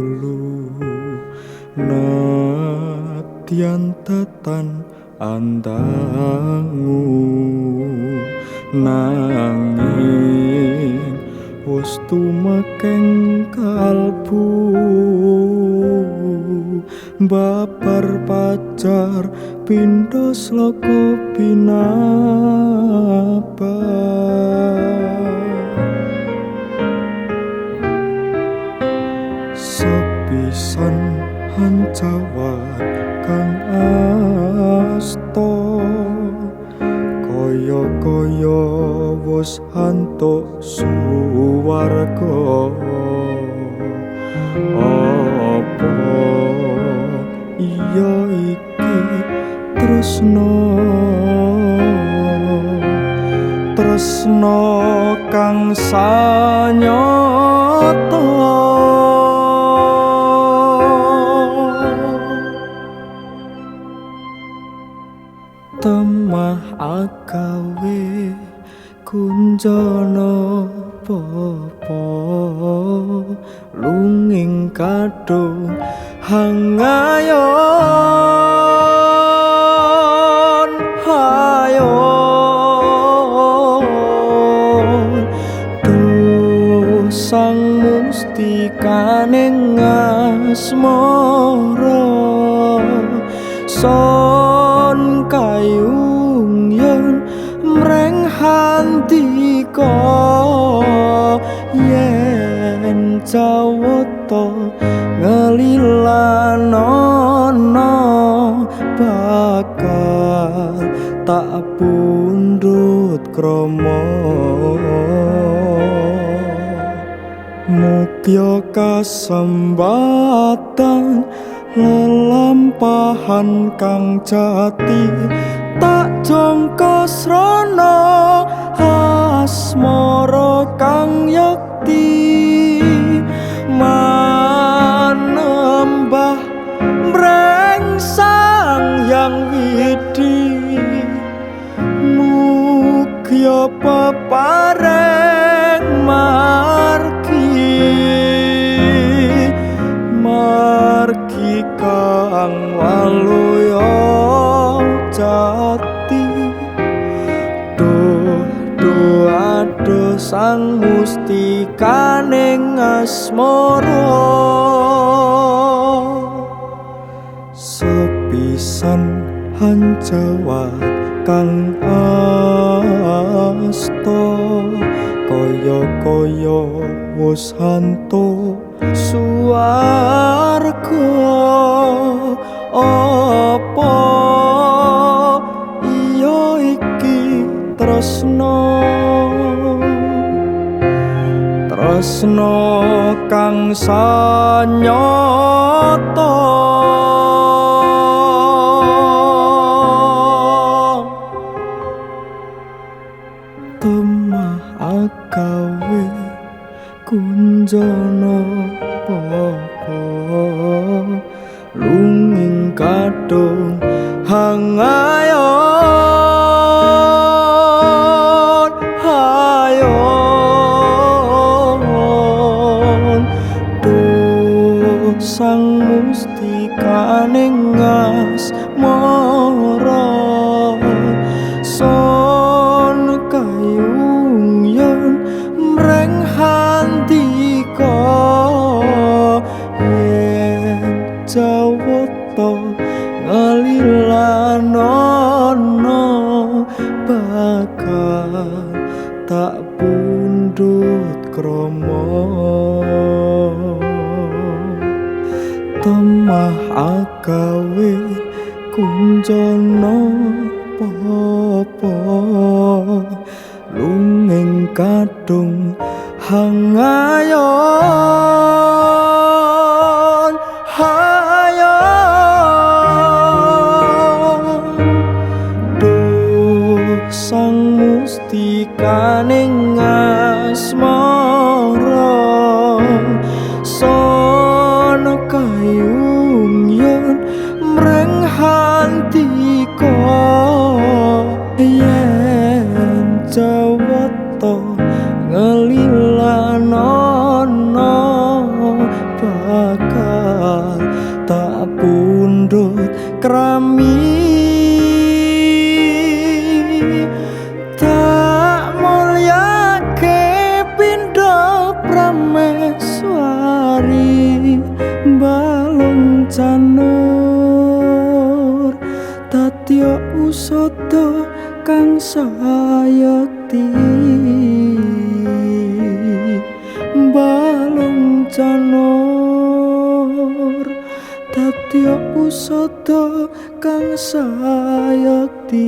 gulu nadyan tetan andangu nanging wis tumekeng kalbu babar pacar pindha sloka binabar sepisan hancawat kang asta kaya-kaya wis antuk suwarga apa iya iki tresna tresna kang sanyata temah agawe kunjana popo lunging kadung hangayon hayon duh sang mustikaning asmara son kayung yen mreng handika yen jawata ngelilanono bakal tak pundhut krama mukya kasembatan lelampahan kang jati tak jangka srana asmara kang yekti manembah mreng Sang Hyang Widhi mukya pepareng margi margi kang waluya jati duh duh aduh sang mustikaning asmara sepisan hancawat kang asta kaya-kaya wis antuk suwarga apa iya iki tresna tresna kang sanyata temah agawe kunjana popo lunging kadung hangayon hayon duh sang mustikaning asmara son kayung yen mreng handika yen jawata ngelilanono bakal tak pundhut krama temah agawe kunjana popo lunging kadung hangayon hayon duh sang mustikaning asmara son kayung yen mreng handika yen jawata ngelilanono bakal kandhut krami. Tak mulyake pindha prameswari balung janur dadya usada kang sayekti balung janur dadya usada kang sayekti.